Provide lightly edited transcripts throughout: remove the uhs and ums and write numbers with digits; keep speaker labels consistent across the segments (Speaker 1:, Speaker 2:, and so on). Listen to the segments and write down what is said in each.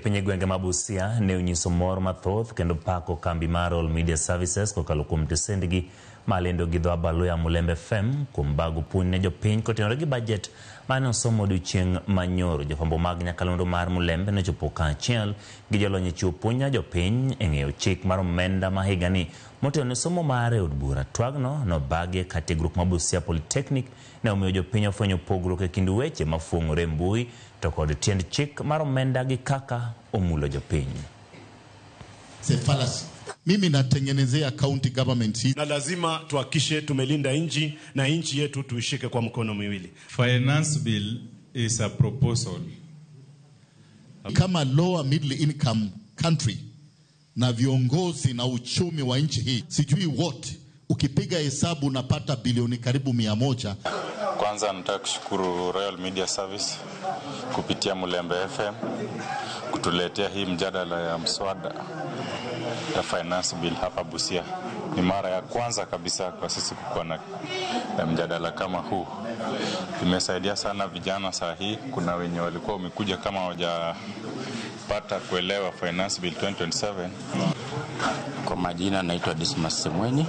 Speaker 1: Piny e gwenge ma Busia ne onyiso mor mathoth kendo pako kambi mar Royal Media Services kokalo kuom tesendgi malendo gi dho Abaluya Mulembe FM kuom bago puonj ne jopiny kotenore gi bajet mane osomo odiochieng' manyoro. Jofwambo mag nyakalondo mar Mulembe nochopo kaachiel gi jolony e chiwo puonj ne jopiny e ng'eyo chik mar omenda ma higani motelo ne somo mare e od bura. Twagno nobagi ka tiegruok ma Busia Polytechnic ne omiyo jopiny ofwenyo pogruok e kind weche mafuong'ore e mbui to kod tiend chik mar omenda gi kaka omulo jopiny.
Speaker 2: It's a fallacy. Mimi natengenezea county government hii.
Speaker 3: Na lazima tuhakikishe tumelinda nchi na nchi yetu tuishike kwa mkono miwili.
Speaker 4: Finance bill is a proposal.
Speaker 2: Kama lower middle income country na viongozi na uchumi wa nchi hii, sijui wote, ukipiga hesabu unapata bilioni karibu 100.
Speaker 5: Kwanza nataka kushukuru Royal Media Service kupitia Mulembe FM kutuletea hii mjadala ya mswada ya finance bill hapa Busia. Ni mara ya kwanza kabisa kwa sisi kukuwa na mjadala kama huu. Imesaidia sana vijana saa hii. Kuna wenye walikuwa wamekuja kama hawajapata kuelewa finance bill 2027.
Speaker 6: Kwa majina naitwa Dismas Semweni.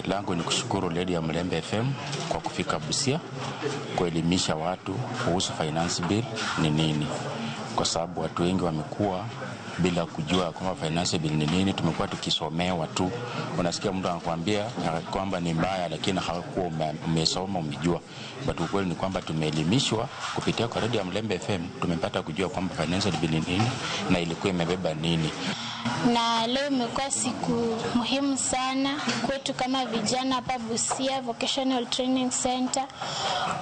Speaker 6: Langu ni kushukuru Lady ya Mulembe FM kwa kufika Busia kuelimisha watu kuhusu finance bill ni nini, kwa sababu watu wengi wamekuwa bila kujua kwamba finance bill ni nini. Tumekuwa tukisomewa tu, unasikia mtu anakuambia kwamba ni mbaya, lakini hakuwa umesoma umejua. But ukweli ni kwamba tumeelimishwa kupitia kwa Radio ya Mulembe FM, tumepata kujua kwamba finance bill ni nini na ilikuwa imebeba nini.
Speaker 7: Na leo imekuwa siku muhimu sana kwetu kama vijana hapa Busia Vocational Training Center,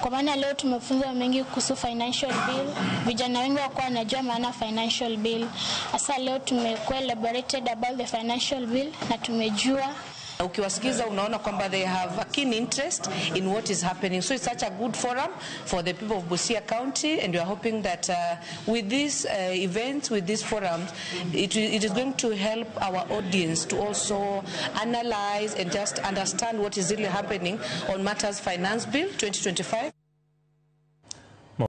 Speaker 7: kwa maana leo tumefunzwa mengi kuhusu financial bill. Vijana wengi hawakuwa wanajua maana financial bill. Sasa leo tumekuwa elaborated about the financial bill na tumejua.
Speaker 8: Ukiwasikiza unaona kwamba they have a keen interest in what is happening. So it's such a good forum for the people of Busia County, and we are hoping that with this event, with this forum, it is going to help our audience to also analyze and just understand what is really happening on matters Finance Bill 2025.